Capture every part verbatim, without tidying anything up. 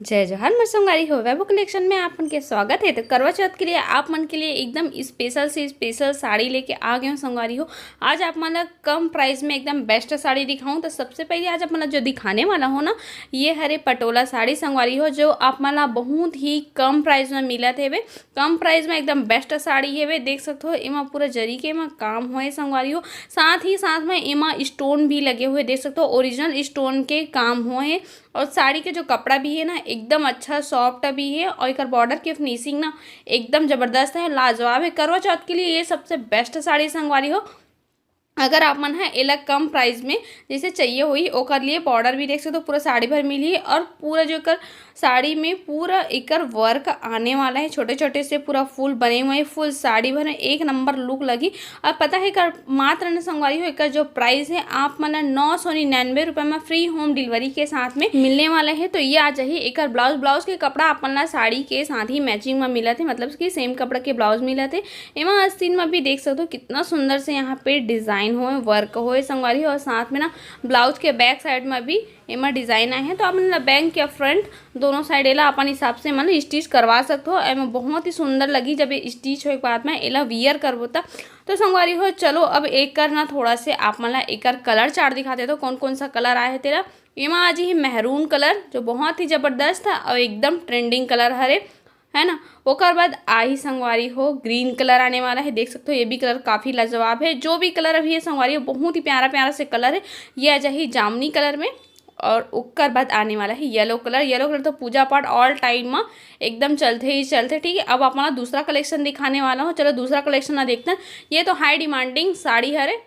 जय जोहार मोर संगवारी हो, वैभव कलेक्शन में आप मन के स्वागत है। तो करवा चौथ के लिए आप मन के लिए एकदम स्पेशल से स्पेशल साड़ी लेके आ गए हूँ संगवारी हो। आज आप मन ला कम प्राइस में एकदम बेस्ट साड़ी दिखाऊं। तो सबसे पहले आज आप मन ला जो दिखाने वाला हो ना, ये हरे पटोला साड़ी संगवारी हो, जो आप मन ला बहुत ही कम प्राइस में मिलत हेवे। कम प्राइस में एकदम बेस्ट साड़ी हेवे। देख सकते हो एमा पूरा जरी के एमा काम होए संगवारी हो, साथ ही साथ में एमा स्टोन भी लगे हुए देख सकते हो, ओरिजिनल स्टोन के काम होए। और साड़ी के जो कपड़ा भी है ना एकदम अच्छा सॉफ्ट भी है और एकर बॉर्डर के फिनिशिंग ना एकदम जबरदस्त है, लाजवाब है। करवा चौथ के लिए ये सबसे बेस्ट साड़ी संगवारी हो। अगर आप मन ह एला कम प्राइस में जैसे चाहिए होई, ओकर लिए बॉर्डर भी देख सकते हो पूरा साड़ी भर मिली और पूरा जो एकर साड़ी में पूरा एकर वर्क आने वाला है, छोटे छोटे से पूरा फूल बने हुए हैं, फुल साड़ी भर में एक नंबर लुक लगी। और पता है एकर मात्र न संगवारी हो, एकर जो प्राइस है आप मन ला नौ सौ निन्यानवे रुपये में फ्री होम डिलीवरी के साथ में मिलने वाला है। तो ये आ जाही एकर ब्लाउज। ब्लाउज के कपड़ा आप मन ला साड़ी के साथ ही मैचिंग में मिलत है, मतलब कि सेम कपड़ा के ब्लाउज मिलत है। एमा आस्तीन में भी देख सकते हो कितना सुंदर से यहाँ पे डिजाइन होए, वर्क होए संगवारी हो, और साथ में ना ब्लाउज के बैक साइड में भी एमा डिजाइन आए हैं। तो आप मन ला बैक या फ्रंट दोनों साइड एला अपन हिसाब से मन स्टिच करवा सकते हो। एमा बहुत ही सुंदर लगी जब ये स्टिच होए के बाद में एला वियर करबो त। तो संगवारी हो, चलो अब एकर ना थोड़ा से आप मन ला एकर कलर चार्ट दिखा देथों, कौन कौन सा कलर आए है तेला। एमा आ जाही मैरून कलर, जो बहुत ही जबरदस्त है और एकदम ट्रेंडिंग कलर हरे, है ना। ओकर बाद आही संगवारी हो, ग्रीन कलर आने वाला है, देख सकते हो ये भी कलर काफ़ी लाजवाब है। जो भी कलर अभी है संगवारी हो, बहुत ही प्यारा प्यारा से कलर है। ये आ जाही जामुनी कलर में। और ओकर बाद आने वाला है येलो कलर। येलो कलर तो पूजा पाठ ऑल टाइम में एकदम चलते ही चलते, ठीक है। अब आप मन ला दूसरा कलेक्शन दिखाने वाला हूँ, चलो दूसरा कलेक्शन ना देखते हैं। ये तो हाई डिमांडिंग साड़ी हरे।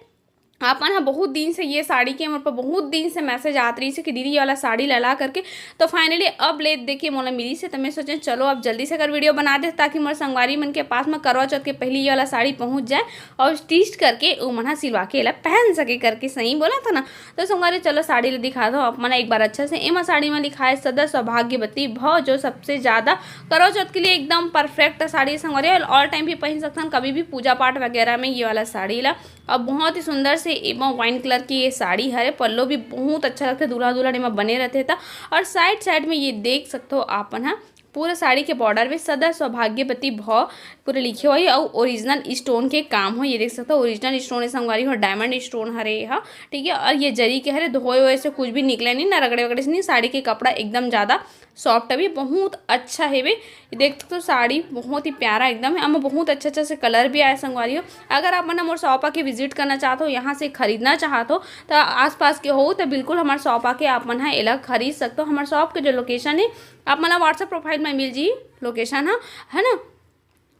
आप मन ह बहुत दिन से ये साड़ी के मोर पर बहुत दिन से मैसेज आत रही है कि दीदी ये वाला साड़ी ला ला करके। तो फाइनली अब ले दे के मोला मिली से, तो मैं सोचे चलो अब जल्दी से अगर वीडियो बना दे, ताकि मोर संगवारी मन के पास में करवा चौथ के पहली ये वाला साड़ी पहुंच जाए और स्टिच करके वो मन ह सिलवा के एला पहन सके करके। सही बोला था ना? तो संगवारी चलो साड़ी ला दिखा दो आप मन एक बार अच्छा से। एमा साड़ी में लिखा है सदा सौभाग्यवती भव, जो सबसे ज़्यादा करवा चौथ के लिए एकदम परफेक्ट साड़ी संगवारी, और ऑल टाइम भी पहन सकथन, कभी भी पूजा पाठ वगैरह में ये वाला साड़ी ला। अब बहुत ही सुंदर से एमा वाइन कलर की ये साड़ी हरे, पल्लो भी बहुत अच्छा लगता है, दूल्हा दुल्हन एमा बने रहते था। और साइड साइड में ये देख सकते हो आप मन ह पूरा साड़ी के बॉर्डर में सदा सौभाग्यवती भव पूरा लिखे हुआ है और ओरिजिनल स्टोन के काम हो। ये देख सकते हो ओरिजिनल स्टोन है संगवारी हो, डायमंड स्टोन हरे हा, ठीक है। और ये जरी के हरे, धोए हुए से कुछ भी निकले नहीं ना, रगड़े वगड़े से नहीं। साड़ी के कपड़ा एकदम ज़्यादा सॉफ्ट है भी, बहुत अच्छा है भी। ये देख सकते हो साड़ी बहुत ही प्यारा एकदम है। एमा बहुत अच्छा अच्छा से कलर भी आए संगवारी हो। अगर आप मन मोर शॉप आके विजिट करना चाहते हो, यहाँ से खरीदना चाहते हो, तो आसपास के हो तो बिल्कुल हमारे शॉप आके आप मन ह एला खरीद सकते हो। हमारे शॉप के जो लोकेशन है आप मन ला व्हाट्सएप प्रोफाइल में मिल जी लोकेशन ह, है ना।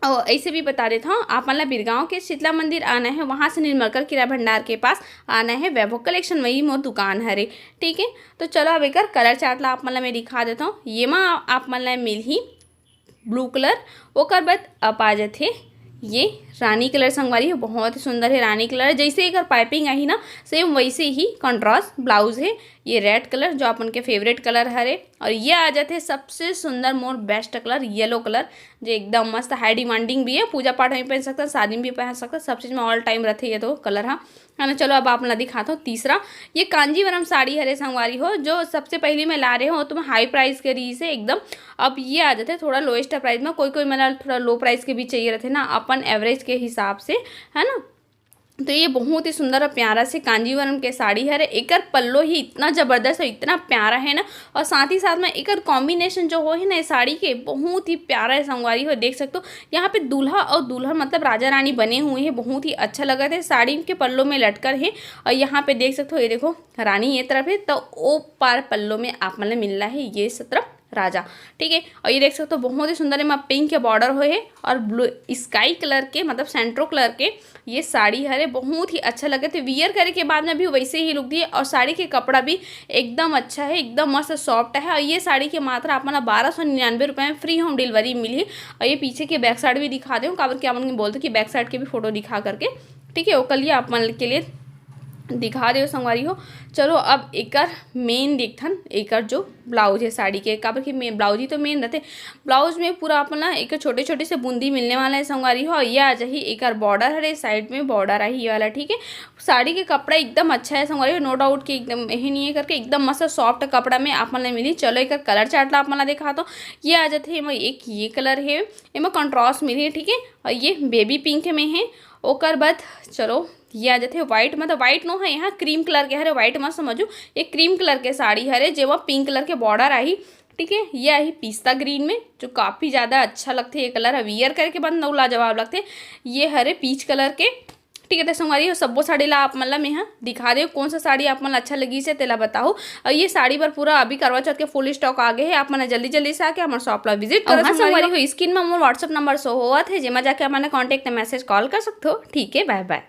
और ऐसे भी बता देता हूँ, आप मन ला बिरगांव के शीतला मंदिर आना है, वहाँ से निर्मलकर किरा भंडार के पास आना है, वैभव कलेक्शन वही मोर दुकान हरे, ठीक है। तो चलो अब एकर कलर चार्ट ला आप मन ला मैं दिखा देता हूँ। ये मा आप मन ला मिलही ब्लू कलर, ओकर बाद अब आ जाथे ये रानी कलर संगवारी हो, बहुत ही सुंदर है रानी कलर। जैसे एकर पाइपिंग आही ना सेम वैसे ही कॉन्ट्रास्ट ब्लाउज है। ये रेड कलर जो अपन के फेवरेट कलर हरे, और ये आ जाथे सबसे सुंदर मोर बेस्ट कलर येलो कलर, जो एकदम मस्त हाई डिमांडिंग भी है, पूजा पाठ में पहन सकता, शादी में भी पहन सकता, सब चीज़ में ऑल टाइम रहते ये तो कलर हा, है ना। चलो अब आप ला दिखाता हूँ तीसरा, ये कांजीवरम साड़ी हरे संगवारी हो, जो सबसे पहली मैं ला रहे हो तो मैं हाई प्राइस के रही से एकदम। अब ये आ जाते थोड़ा लोएस्ट प्राइस में, कोई कोई मन ला थोड़ा लो प्राइस के भी चाहिए रहते ना, अपन एवरेज के हिसाब से, है ना। तो ये बहुत ही सुंदर और प्यारा से कांजीवरम के साड़ी हरे। एकर पल्लो ही इतना ज़बरदस्त और इतना प्यारा है ना, और साथ ही साथ में एकर कॉम्बिनेशन जो हो है ना ये साड़ी के, बहुत ही प्यारा है संगवारी हो। देख सकते हो यहाँ पे दूल्हा और दुल्हन मतलब राजा रानी बने हुए हैं, बहुत ही अच्छा लगत है। साड़ी के पल्लो में लटकन है और यहाँ पे देख सकते हो ये देखो रानी ये तरफ है, तो ओ पार पल्लो में आप मन ला मिलना है ये सत्रह राजा, ठीक है। और ये देख सकते हो बहुत ही सुंदर एमा पिंक के बॉर्डर होए है और ब्लू स्काई कलर के मतलब सैंट्रो कलर के ये साड़ी हरे, बहुत ही अच्छा लगत है। वियर करे के बाद में भी वैसे ही लुक दिए और साड़ी के कपड़ा भी एकदम अच्छा है, एकदम मस्त सॉफ्ट है। और ये साड़ी के मात्र आप मन ला बारह सौ निन्यानवे रुपये में फ्री होम डिलीवरी मिली। और ये पीछे के बैक साइड भी दिखा दे हूँ, काबर कि आप मन बोलते कि बैक साइड के भी फोटो दिखा करके, ठीक है, ओकर लिए आप मन के लिए दिखा दे संगवारी हो। चलो, अब एकर मेन देखथन, एकर जो ब्लाउज है साड़ी के, काबर कि मेन ब्लाउज ही तो मेन रहते। ब्लाउज में पूरा अपन ला एक छोटे छोटे से बूंदी मिलने वाला है संगवारी हो। ये आ जाही एकर बॉर्डर हरे, साइड में बॉर्डर आही ये वाला, ठीक है। साड़ी के कपड़ा एकदम अच्छा है संगवारी हो, नो डाउट कि एकदम यही नहीं है करके एकदम मस्त सॉफ्ट कपड़ा में आप मन ला मिली। चलो, एकर कलर चार्ट ला आप मन ला दिखा दो। ये आ जाते हैं, एमा एक ये कलर है, एमा कॉन्ट्रास्ट मिली, ठीक है, और ये बेबी पिंक में है। ओकर बाद चलो, ये आ जाते हैं व्हाइट, मतलब व्हाइट नो है, यहाँ क्रीम कलर के हरे, व्हाइट मत समझो, ये क्रीम कलर के साड़ी हरे, जेमा पिंक कलर के बॉर्डर आही, ठीक है। ये आही पिस्ता ग्रीन में, जो काफ़ी ज़्यादा अच्छा लगते, ये कलर वियर करके बाद नौ लाजवाब लगते। ये हरे पीच कलर के, ठीक है। तो संगवारी हो, सब्बो साड़ी ला आप मन ला मेहा दिखा दे, कौन सा साड़ी आप मन ला अच्छा लगी से तेला बताओ। और ये साड़ी पर पूरा अभी करवा चौथ के फुल स्टॉक आ गए है, आप मन जल्दी जल्दी से आके हमारे शॉप ला विजिट करो। हाँ संगवारी हो, स्क्रीन में मोर WhatsApp नंबर शो होवत है, जेमा जाके आप मन कॉन्टैक्ट मैसेज कॉल कर सकते हो। ठीक है, बाय बाय।